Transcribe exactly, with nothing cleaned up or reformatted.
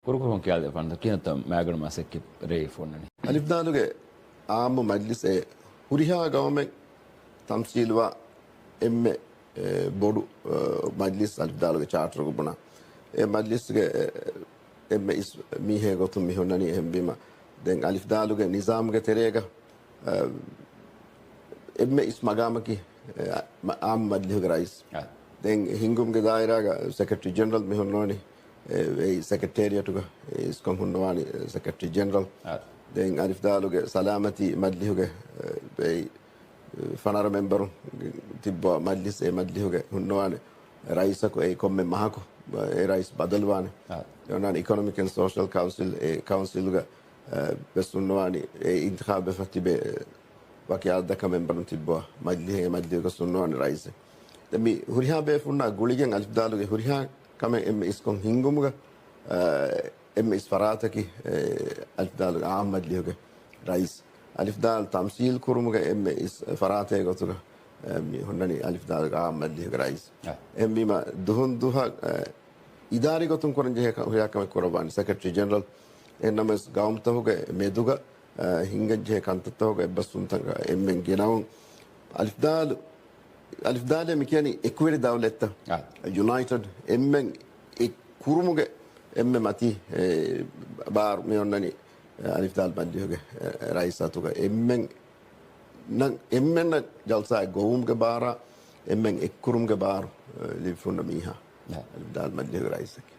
ކުރުކުރުކޮށް ކިޔާދެއްވާނަންތަ ކިހިނެއްތަ މައިގަނޑު މަސައްކަތް ރޭ ފޮންނަނީ؟ އަލިފްދާލުގެ އާއްމު މަޖްލިސް އެ ހުރިހާ ގައުމެއް ތަމްސީލުވާ އެންމެ، އެ، ބޮޑު، އެ، މަޖްލިސް އަލިފްދާލުގެ ޗާޓަރުގަ ބުނާ. އެ މަޖްލިސްގެ، އެ، އެންމެ އިސް މީހެއް ގޮތުން މި ހުންނަނީ. އެހެންވީމަ ދެން އަލިފްދާލުގެ ނިޒާމުގެ ތެރޭގަ، އެ، އެންމެ އިސް މަގާމަކީ، އެ، މަ-، އާއްމު މަޖްލިހުގެ ރައީސް. އާ. ދެން ހިންގުމުގެ ދާއިރާގަ ސެކްރެޓަރީ ޖެނެރަލް މި ހުންނަވަނީ، އެ، އެއީ ސެކްރެޓޭރިއެޓުގަ އިސްކޮށް ހުންނަވާނީ ސެކްރެޓަރީ ޖެނެރަލް. އާ. ދެން އަލިފްދާލުގެ ސަލާމަތީ މަޖްލިހުގެ، އެ، އެއީ ފަނަރަ މެމްބަރުން ތިއްބަވާ މަޖްލިސް އެ މަޖްލިހުގެ ހުންނަވާނެ ރައީސަކު އެ ކޮންމެ މަހަކު އެ ރައީސް ބަދަލުވާނެ. އާ. އެ އޮންނާނެ އިކޮނޮމިކް އެންޑް ސޯޝަލް ކައުންސިލް އެ ކައުންސިލްގަ، އެ، ވެސް ހުންނަވާނީ އެ އިންތިޚާބުވެފަ ތިބޭ ވަކި އަދަދަކަށް މެމްބަރުން ތިއްބަވާ މަޖްލިހެއް އެ މަޖްލިހުގަ ހުންނަވާނެ ރައީސެއް. ދެން މި ހުރިހާ ބޭފުންނާ ގުޅިގެން އަލިފްދާލުގެ ހުރިހާ ކަމެއް އެންމެ އިސްކޮށް ހިންގުމުގަ، އަ، އެންމެ އިސް ފަރާތަކީ، އެ، އަލިފްދާލުގެ އާއްމު މަޖްލިހުގެ ރައީސް. އަލިފްދާލު ތަމްސީލް ކުރުމުގެ އެންމެ އިސް ފަރާތެއް ގޮތުގަ، އެ، މި ހުންނަނީ އަލިފްދާލުގެ އާއްމު މަޖްލިހުގެ ރައީސް. އެހެންވީމަ ދުހުން ދުހަށް، އެ، އިދާރީ ގޮތުން ކުރަންޖެހޭ ކަ-، ހުރިހާ ކަމެއް ކުރައްވާނީ ސެކްރެޓަރީ ޖެނެރަލް. އެހެންނަމަވެސް ގައުމުތަކުގެ މެދުގަ، އަ، ހިންގަންޖެހޭ ކަންތައްތަކުގެ އެއްބަސްވުންތަކަށް އެންމެން ގެނައުން. އަލިފްދާލު، އަލިފްދާލޭ މި ކިޔަނީ އެކުވެރި ދައުލަތްތައް. އާ. ޔުނައިޓެޑް އެންމެން އެއް ކުރުމުގެ އެންމެ މަތީ، އެ، ބާރު މި އޮންނަނީ، އެ، އަލިފްދާލު މަޖްލިހުގެ، އެ، ރައީސް އަތުގަ. އެންމެން ނަން، އެންމެންނަށް ޖަލްސާއެއް ގޮވުމުގެ ބާރާ، އެންމެން އެއްކުރުމުގެ ބާރު، އެ، ލިބިފުންނަ މީހާ، އާ. އަލިފްދާލު މަޖްލިހުގެ ރައީސަކީ.